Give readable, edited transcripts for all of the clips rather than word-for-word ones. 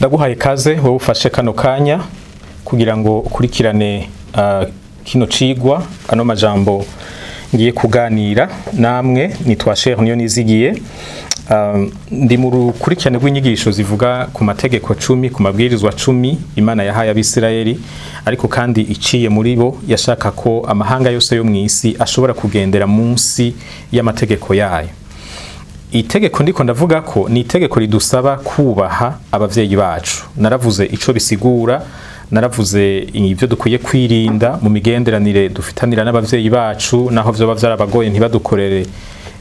Ndaguhaye kaze wowe ufashe kano kanya kugira ngo ukurikirane kino cigwa, ano majambo ngiye kuganira namwe. Nitwa Sheikh Niyonizigiye. Ndi mu rukurikirane rw'inyigisho zivuga ku mategeko 10, ku mabwirizwa 10 Imana yahaye Abisirayeli, ariko kandi iciye muri bo yashaka ko amahanga yose yo mw'isi ashobora kugendera munsi y'amategeko yayo. Itegeko ndiko ndavuga ko ni itegeko ridusaba kubaha abavyeyi bacu. Naravuze ico bisigura, naravuze ibyo dukwiye kwirinda mu migenderanire dufitanira n'abavyeyi bacu, naho vyoba vyarabagoye ntibadukorere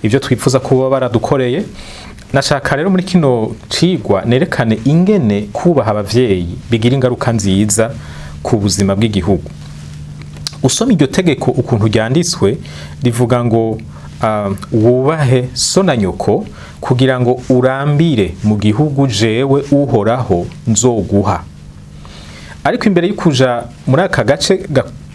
ibyo twifuza kuba baradukoreye. Nashaka rero muri kino cigwa nerekane ingene kubaha abavyeyi bigira ingaruka nziza ku buzima bw'igihugu. Usoma iryo tegeko ukuntu ryanditswe, rivuga ngo wubahe so na nyoko kugira ngo urambire mu gihugu jewe Uhoraho nzoguha. Ariko imbere y'ukuja muri aka gace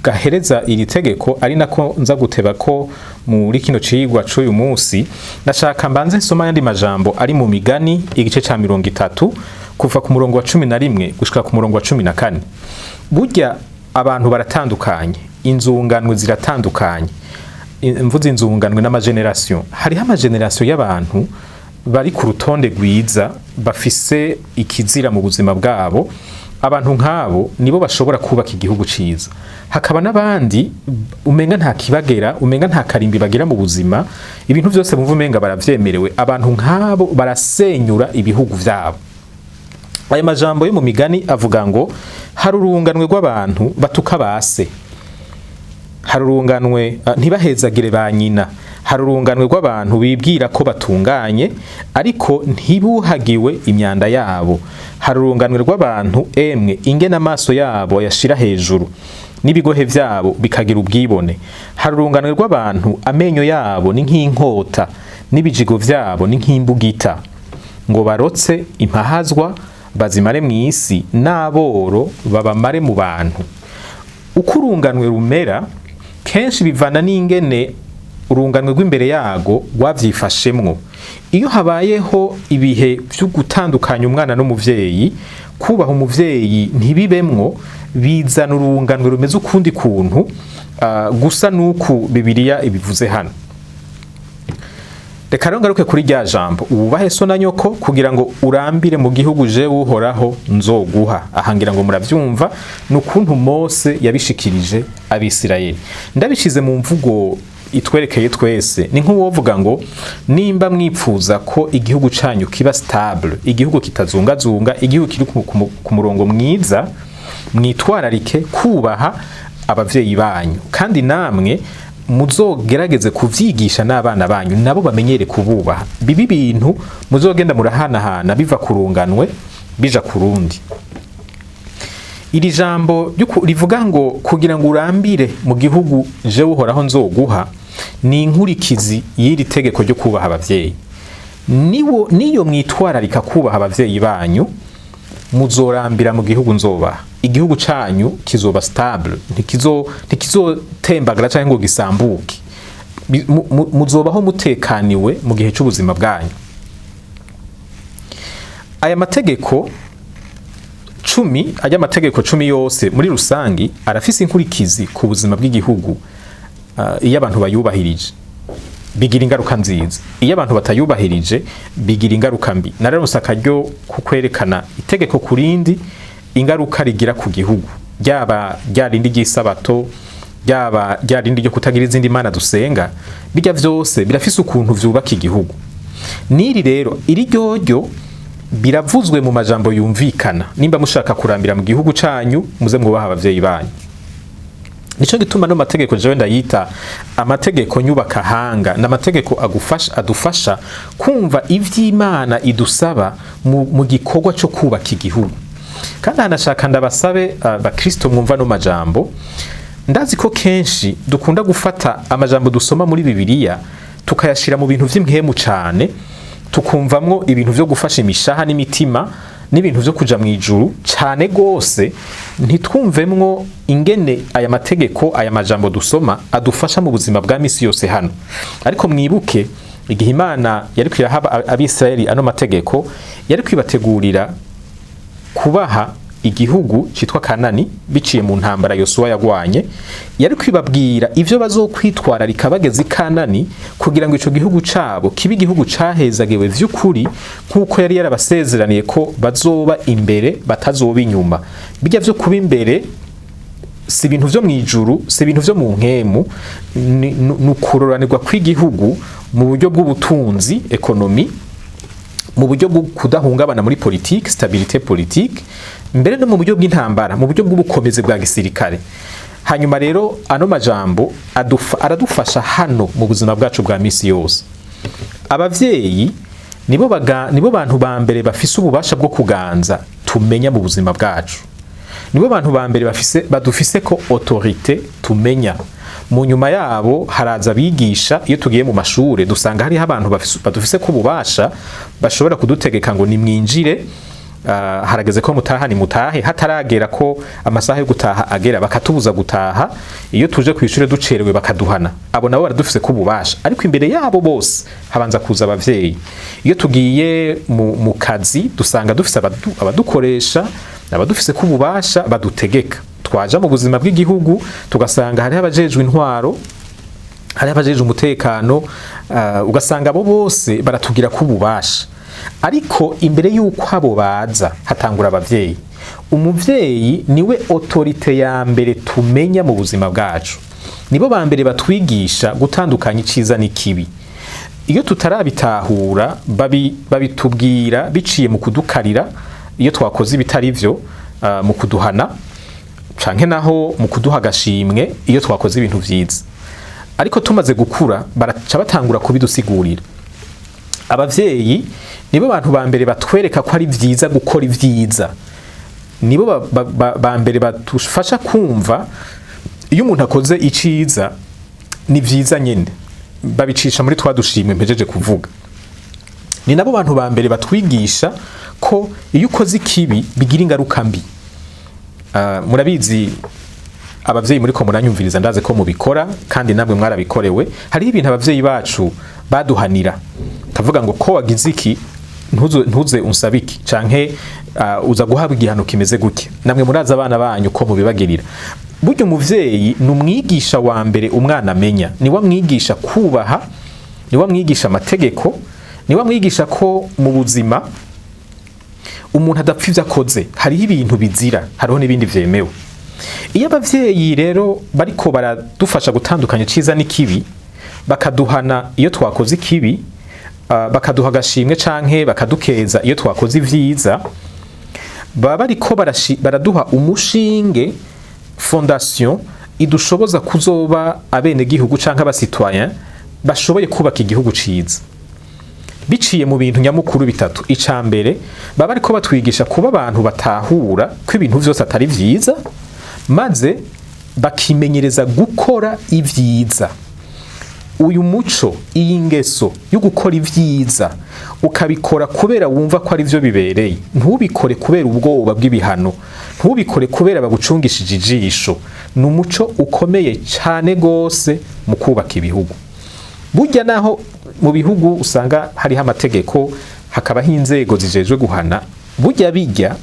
gahereza iri tegeko, ari nako nza guteba ko muri kino cigwa c'uyu munsi, ndashaka mbanze nsoma ayandi majambo ari mu Migani, igice ca 30, kuva ku murongo wa 11 gushika ku murongo wa 14. Burya abantu baratandukanye, inzunganwe ziratandukanye. Mvuze inzunganwe n'ama générations, hariho ama générations y'abantu bari ku rutonde rwiza, bafise ikizira mu buzima bwabo. Abantu nk'abo nibo bashobora kubaka igihugu ciza. Hakaba n'abandi umenga nta kibagera, umenga nta karimbi bagira mu buzima, ibintu byose bumva umenga baravyemerewe. Abantu nk'abo barasenyura ibihugu vyabo. Aya majambo yo mu Migani avuga ngo hari urunganwe rw'abantu batuka base, hari urunganwe ntibahezagire ba nyina, hari urunganwe rw'abantu bibwira ko batunganye ariko ntibuhagiwe imyanda yabo, hari urunganwe rw'abantu, emwe, ingene amaso yabo yashira hejuru n'ibigohe vyabo bikagira ubwibone, hari urunganwe rw'abantu amenyo yabo ni nk'inkota n'ibijigo vyabo ni nk'imbugita, ngo barotse impahazwa bazimare mw'isi n'aboro babamare mu bantu. Uko urunganwe rumera kenshi bivana n'ingene urunganwe rw'imbere yago rwavyifashemwo. Iyo habayeho ibihe vyo gutandukanya umwana n'umuvyeyi, kubaha umuvyeyi ntibibemwo, bizana urunganwe rumeze ukundi kuntu, gusa nuku Bibiliya ibivuze hano. Reka rero ngaruke kuri rya jambo: wubahe so na nyoko kugira ngo urambire mu gihugu jewe Uhoraho nzoguha. Aha ngira ngo muravyumva ni ukuntu Mose yabishikirije Abisirayeli. Ndabishize mu mvugo itwerekeye twese, ni nk'uwovuga ngo nimba mwipfuza ko igihugu canyu kiba stable, igihugu kitazungazunga, igihugu kiri ku murongo mwiza, mwitwararike kubaha abavyeyi banyu, kandi namwe muzogerageze kuvyigisha n'abana banyu, nabo bamenyere kububaha. Bibi ibintu muzogenda murahanahana biva kurunganwe bija kurundi. Iri jambo rivuga ngo kugira ngo urambire mu gihugu jewe Uhoraho nzoguha ni inkurikizi y'iri tegeko ryo kubaha abavyeyi. Niwo niyo mwitwararika kubaha abavyeyi banyu, muzorambira mu gihugu nzobaha. Igihugu canyu kizoba stable, ntikizotembagara canke ngo gisambuke. Muzobaho mutekaniwe mu gihe c'ubuzima bwanyu. Aya mategeko 10, ajya amategeko 10 yose muri rusangi arafise inkurikizi ku buzima bw'igihugu. Iyo abantu bayubahirije bigira ingaruka nziza, iyo abantu batayubahirije bigira ingaruka mbi. Nararonse akaryo kukwerekana itegeko kurindi ingaruka rigira ku gihugu, ryaba rya rindi ry'isabato, ryaba rya rindi ryo kutagira izindi mana dusenga. Bijya vyose birafise ukuntu vyubaka igihugu. N'iri rero, iri ryoryo biravuzwe mu majambo yumvikana: nimba mushaka kurambira mu gihugu canyu, muze mwubaha abavyeyi banyu. Nico gituma no mategeko jewe ndayita amategeko nyubakahanga, n'amategeko agufasha, adufasha kumva ivy'Imana idusaba mu gikorwa cyo kubaka igihugu. Kandi hanashaka ndabasabe, bakristo mwumva no majambo, ndazi ko kenshi dukunda gufata amajambo dusoma muri Bibiliya tukayashira mu bintu vy'impwemu cane, tukumvamwo ibintu vyo gufasha imishaha n'imitima n'ibintu vyo kuja mu ijuru cane gose, ntitwumvemwo ingene aya mategeko, aya majambo dusoma adufasha mu buzima bwa misi yose hano. Ariko mwibuke igihe Imana yari kwiraha Abisirayeli ano mategeko, yari kwibategurira kubaha igihugu citwa Kanani biciye mu ntambara Yosuwa yagwanye, yari kwibabwira ivyo bazokwitwararika bageze i Kanani kugira ngo ico gihugu cabo kibe igihugu cahezagiwe vy'ukuri, nk'uko yari yarabasezeraniye ko bazoba imbere batazoba inyuma. Bijya vyo kuba imbere si ibintu vyo mw'ijuru, si ibintu vyo mu nkemu, ni ukuroranirwa kw'igihugu mu buryo bw'ubutunzi, économie, mu buryo bwo kudahungabana muri politique, stabilité politique, mbere no mu buryo bw'intambara, mu buryo bw'ubukomezi bwa gisirikare. Hanyuma rero ano majambo aradufasha hano mu buzima bwacu bwa misi yose. Abavyeyi nibo bantu ba mbere bafise ububasha bwo kuganza tumenya mu buzima bwacu, nibo bantu ba mbere badufise ko autorité tumenya. Mu nyuma yabo haraza abigisha. Iyo tugiye mu mashure dusanga hariho abantu badufise ko ububasha, bashobora kudutegeka ngo nimwinjire, harageze ko mutaha, ni mutahe, hataragera ko amasaha yo gutaha agera bakatubuza gutaha, iyo tuje ku ishure ducerewe bakaduhana. Abo nabo baradufise ko ububasha, ariko imbere yabo bose habanza kuza abavyeyi. Iyo tugiye mu kazi dusanga dufise abadukoresha, abadufise ko ububasha badutegeka. Twaja mu buzima bw'igihugu tugasanga hariho abajejwe intwaro, hariho abajejwe umutekano, ugasanga abo bose baratugira ko ububasha. Ariko imbere y'uko abo baza hatangura abavyeyi. Umuvyeyi niwe autorité ya mbere tumenya mu buzima bwacu, nibo ba mbere batwigisha gutandukanya iciza n'ikibi. Iyo tutarabitahura babitubwira biciye mu kudukarira iyo twakoze ibitari vyo, mu kuduhana, canke naho mu kuduha agashimwe iyo twakoze ibintu vyiza. Ariko tumaze gukura baraca batangura kubidusigurira. Abavyeyi nibo bantu ba mbere batwereka ko ari vyiza gukora ivyiza, nibo ba mbere badufasha kumva iyo umuntu akoze iciza ni vyiza nyene, babicisha muri twa dushimwe mpejeje kuvuga. Ni nabo bantu ba mbere batwigisha ko iyo ukoze ikibi bigira ingaruka mbi. Murabizi abavyeyi muri ko muranyumviriza, ndaze ko mubikora kandi namwe mwarabikorewe. Hariho ibintu abavyeyi bacu baduhanira, kavuga ngo ko wagize iki ntuze unsabe iki, canke uza guhabwa igihano kimeze gutya. Namwe murazi abana banyu ko mubibagirira. Burya umuvyeyi ni umwigisha wa mbere umwana amenya, niwe amwigisha kubaha, niwe amwigisha amategeko, niwe amwigisha ko mu buzima umuntu adapfa ivyo akoze, hariho ibintu bizira, hariho n'ibindi vyemewe. Iyo abavyeyi rero bariko baradufasha gutandukanya iciza n'ikibi, bakaduhana iyo twakoze ikibi, bakaduha agashimwe canke bakadukeza iyo twakoze ivyiza, baba bariko baraduha umushinge, fondation idushoboza kuzoba abenegihugu canke aba citoyen bashoboye kubaka igihugu ciza, biciye mu bintu nyamukuru bitatu. Ica mbere, baba bariko batwigisha kuba abantu batahura ko ibintu vyose atari vyiza, maze bakimenyereza gukora ivyiza. Uyu muco, iyi ngeso yo gukora ivyiza, ukabikora kubera wumva ko ari vyo bibereye, ntubikore kubera ubwoba bw'ibihano, ntubikore kubera bagucungishije ijisho, ni umuco ukomeye cane gose mu kubaka ibihugu. Burya naho mu bihugu usanga hariho amategeko, hakabaho inzego zijejwe guhana, burya bijya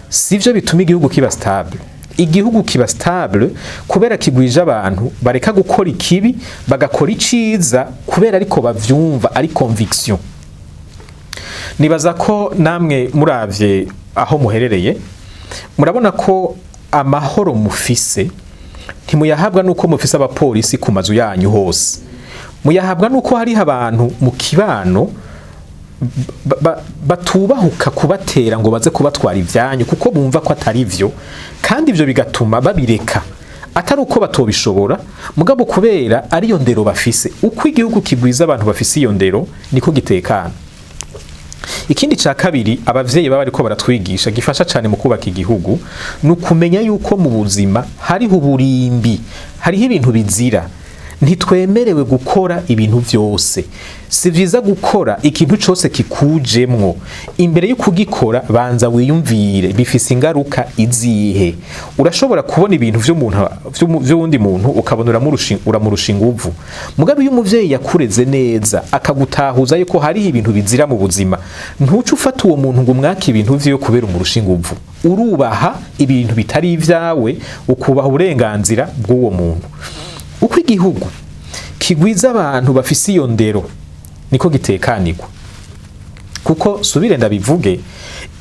sivyo bituma igihugu kiba stable. Igihugu kiba stable kubera kigwije abantu bareka gukora ikibi bagakora iciza kubera ariko bavyumva, ari conviction. Nibaza ko namwe muravye aho muherereye murabona ko amahoro mufise ntimuyahabwa nuko mufise abapolisi ku mazu yanyu hose, muyahabwa nuko hariho abantu mu kibano batubahuka kubatera ngo baze kubatwara ivyanyu, kuko bumva ko atari vyo, kandi ivyo bigatuma babireka, atari uko batobishobora, mugabo kubera ariyo ndero bafise. Uko igihugu kigwiza abantu bafise iyo ndero niko gitekana. Ikindi ca kabiri abavyeyi baba bariko baratwigisha gifasha cane mu kubaka igihugu ni ukumenya yuko mu buzima hariho uburimbi, hariho ibintu bizira. Ntitwemerewe gukora ibintu vyose. Si vyiza gukora ikintu cose kikujemwo. Imbere yo kugikora, banza wiyumvire: bifise ingaruka izihe? Urashobora kubona ibintu vy'uwundi muntu, ukabona uramurusha inguvu. Mugabo iyo umuvyeyi yakureze neza, akagutahuza yuko hariho ibintu bizira mu buzima, ntuce ufata uwo muntu ngo umwake ibintu vyiwe kubera umurusha inguvu. Urubaha ibintu bitari ivyawe, ukubaha uburenganzira bw'uwo muntu. Uko igihugu kigwiza abantu bafise iyo ndero, niko gitekanirwa. Kuko subire ndabivuge,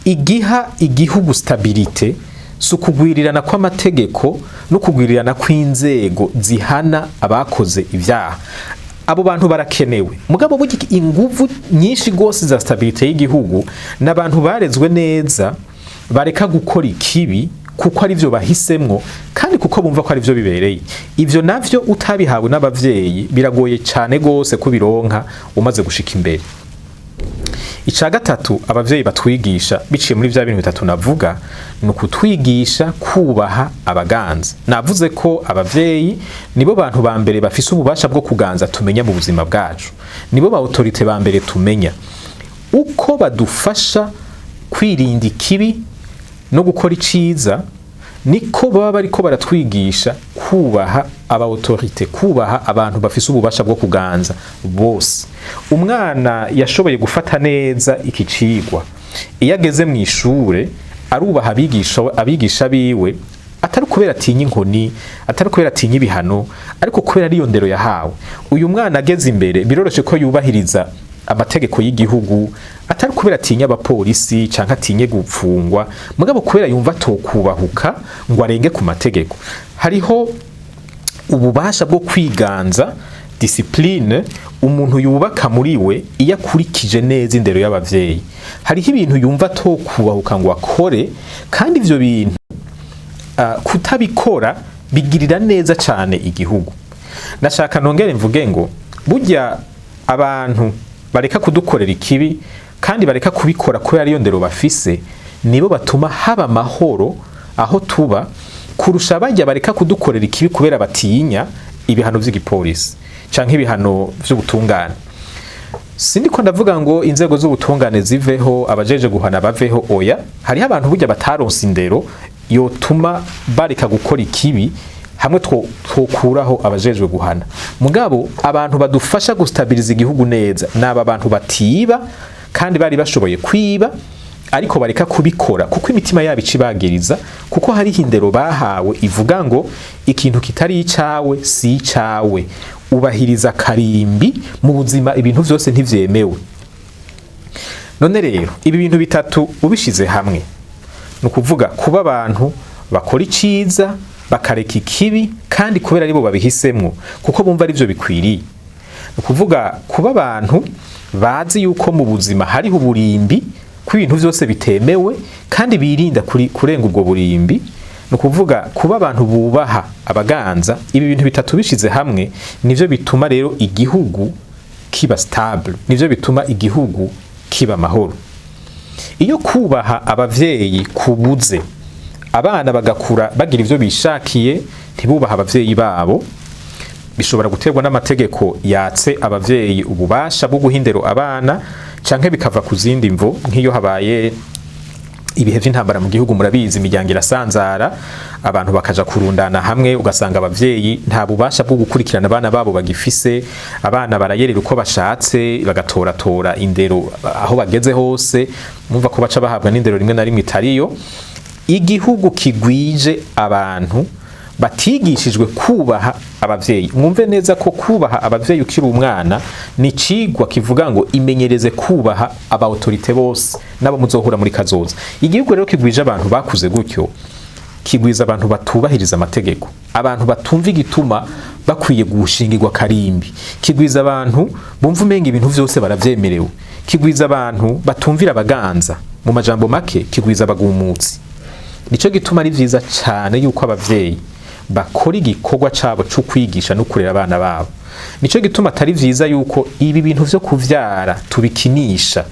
igiha igihugu stabilité si ukugwirirana kw'amategeko no kugwirirana kw'inzego zihana abakoze ibyaha. Abo bantu barakenewe, mugabo burya inguvu nyinshi rwose za stabilité y'igihugu n'abantu barezwe neza, bareka gukora ikibi kuko ari byo bahisemwo kandi kuko bumva ko ari byo bibereye. Ivyo navyo utabihawe n'abavyeyi, biragoye cyane gose kubironka umaze gushika imbere. Ica gatatu abavyeyi batwigisha biciye muri vya bintu bitatu navuga, ni ukutwigisha kubaha abaganza. Navuze ko abavyeyi nibo bantu ba mbere bafise ububasha bwo kuganza tumenya mu buzima bwacu, nibo ba autorité ba mbere tumenya. Uko badufasha kwirinda ikibi no gukora iciza, niko baba bariko baratwigisha kubaha aba autorité, kubaha abantu bafise ububasha bwo kuganza bose. Umwana yashoboye gufata neza iki cigwa, iyo ageze mu ishure arubaha abigisha biwe, atari kubera atinya inkoni, atari kubera atinya ibihano, ariko kubera ariyo ndero yahawe. Uyu mwana ageze imbere, biroroshe ko yubahiriza amategeko y'igihugu, atari kubera atinya abapolisi canke atinye gupfungwa, mugabo kubera yumva atokubahuka ngo arenge ku mategeko. Hariho ububasha bwo kwiganza, discipline, umuntu yubaka muri we iyo akurikije neza indero y'abavyeyi. Hariho ibintu yumva atokubahuka ngo akore, kandi ivyo bintu kutabikora bigirira neza cane igihugu. Nashaka nongere mvuge ngo burya abantu bareka kudukorera ikibi kandi bareka kubikora kubera ariyo ndero bafise, nibo batuma haba amahoro aho tuba, kurusha bajya bareka kudukorera ikibi kubera batinya ibihano vy'igipolisi canke ibihano vy'ubutungane. Sindiko ndavuga ngo inzego z'ubutungane ziveho, abajeje guhana baveho, oya. Hariho abantu burya bataronse indero yotuma bareka gukora ikibi hamwe twokuraho abajejwe guhana. Mugabo abantu badufasha gustabiliza igihugu neza naba bantu batiba kandi bari bashoboye kwiba, ariko bareka kubikora kuko imitima yabo icibagiriza, kuko hariho indero bahawe ivuga ngo ikintu kitari icawe si icawe, ubahiriza karimbi mu buzima, ibintu vyose ntivyemewe. None rero ibi bintu bitatu ubishize hamwe, ni ukuvuga kuba abantu bakora iciza bakareka ikibi kandi kubera aribo babihisemwo, kuko bumva arivyo bikwiriye, ni ukuvuga kuba abantu bazi yuko mu buzima hariho uburimbi, ko ibintu vyose bitemewe, kandi birinda kurenga ubwo burimbi, ni ukuvuga kuba abantu bubaha abaganza. Ibi bintu bitatu bishize hamwe nivyo bituma rero igihugu kiba stable, nivyo bituma igihugu kiba amahoro. Iyo kubaha abavyeyi kubuze, abana bagakura bagira ivyo bishakiye, ntibubaha abavyeyi babo, bishobora guterwa n'amategeko yatse abavyeyi ububasha bwo guha indero abana, canke bikava ku zindi mvo, nk'iyo habaye ibihe vy'intambara mu gihugu. Murabizi, imiryango irasanzara, abantu bakaja kurundana hamwe, ugasanga abavyeyi nta bubasha bwo gukurikirana abana babo bagifise. Abana barayerera uko bashatse, bagatoratora indero aho bageze hose. Mumva ko baca bahabwa n'indero rimwe na rimwe itariyo. Igihugu kigwije abantu batigishijwe kubaha abavyeyi, mwumve neza ko kubaha abavyeyi ukiri umwana ni cigwa kivuga ngo imenyereze kubaha aba autorité bose nabo muzohura muri kazoza. Igihugu rero kigwije abantu bakuze gutyo, kigwiza abantu batubahiriza amategeko, abantu batumva igituma bakwiye gushingirwa karimbi, kigwiza abantu bumva umenga ibintu vyose baravyemerewe, kigwiza abantu batumvira abaganza. Mu majambo make, kigwiza abagumutsi. Nico gituma ari vyiza cane yuko abavyeyi bakora igikorwa cabo co kwigisha no kurera abana babo. Nico gituma atari vyiza yuko ibi bintu vyo kuvyara tubikinisha,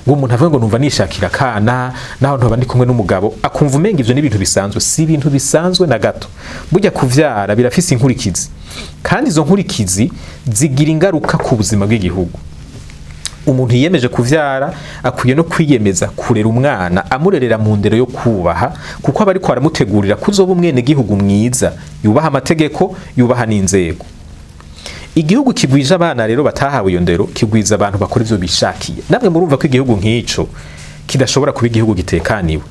ngo umuntu avuge ngo numva nishakira akana naho ntoba ndi kumwe n'umugabo, akumva umenga ivyo ni ibintu bisanzwe. Si ibintu bisanzwe na gato. Burya kuvyara birafise inkurikizi. Kandi izo nkurikizi zigira ingaruka ku buzima bw'igihugu. Umuntu yiyemeje kuvyara akwiye no kwiyemeza kurera umwana, amurerera mu ndero yo kubaha, kuko aba ariko aramutegurira kuzoba umwenegihugu mwiza, yubaha amategeko, yubaha n'inzego. Igihugu kigwije abana rero batahawe iyo ndero, kigwiza abantu bakora ivyo bishakiye. Namwe murumva ko igihugu nk'ico kidashobora kuba igihugu gitekaniwe.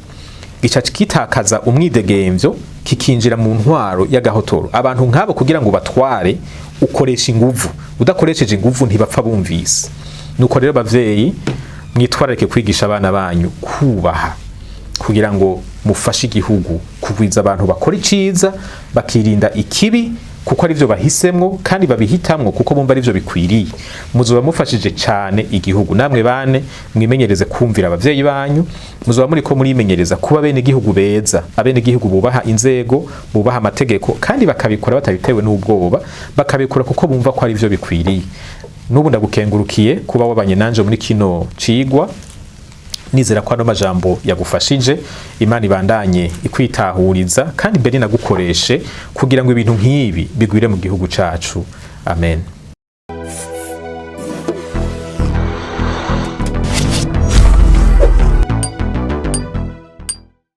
Gica kitakaza umwidegemvyo, kikinjira mu ntwaro y'agahotoro. Abantu nk'abo, kugira ngo batware, ukoresha inguvu. Udakoresheje inguvu, ntibapfa bumvise. Nuko rero, bavyeyi, mwitwararike kwigisha abana banyu kubaha, kugira ngo mufashe igihugu kugwiza abantu bakora iciza, bakirinda ikibi, kuko arivyo bahisemwo kandi babihitamwo kuko bumva arivyo bikwiriye. Muzoba mufashije cane igihugu. Namwe bane, mwimenyereze kumvira abavyeyi banyu. Muzoba muriko murimenyereza kuba bene igihugu beza, abene igihugu bubaha inzego, bubaha amategeko, kandi bakabikora batabitewe n'ubwoba, bakabikora kuko bumva ko arivyo bikwiriye. N'ubu ndagukengurukiye kuba wabanye nanje muri kino cigwa. Nizera ko ano majambo yagufashije. Imana ibandanye ikwitahuriza, kandi mbere nagukoreshe kugira ngo ibintu nk'ibi bigwire mu gihugu cacu. Amen.